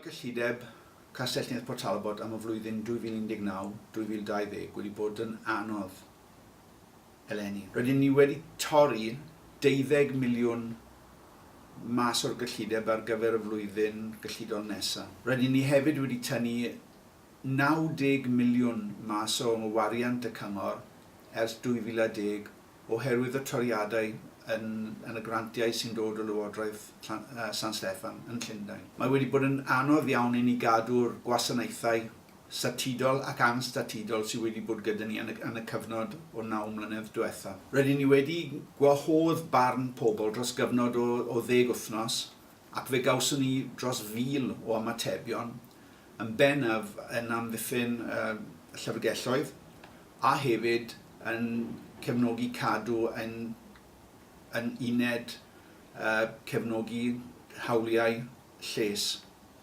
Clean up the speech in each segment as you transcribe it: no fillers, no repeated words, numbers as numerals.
cyllideb Castell-nedd Port Talbot am y flwyddyn 2019, 2020 wedi bod yn anodd eleni. Rydyn ni wedi torri deuddeg miliwn mas o'r gyllideb ar gyfer y flwyddyn gyllidol nesaf. Rydyn ni hefyd wedi tynnu 90 miliwn mas o wariant y cyngor ers 2010 oherwydd y toriadau yn yn y grantiau sy'n dod o Lywodraeth San Steffan yn Llundain. Mae wedi bod yn anodd iawn i ni gadw'r gwasanaethau statudol ac anstatudol sydd wedi bod gyda ni yn y yn y cyfnod o naw mlynedd diwetha'. Rydyn ni wedi gwahodd barn pobl dros gyfnod o o ddeg wythnos ac fe gawson ni dros 1,000 o ymatebion, yn bennaf yn amddiffyn y llyfrgelloedd a hefyd yn cefnogi cadw yn yn uned cefnogi hawliau lles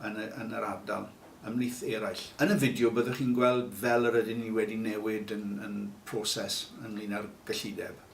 yn y yn yr ardal, ymhlith eraill. Yn y fideo byddwch chi'n gweld fel yr ydyn ni wedi newid yn yn proses ynglyn â'r gyllideb.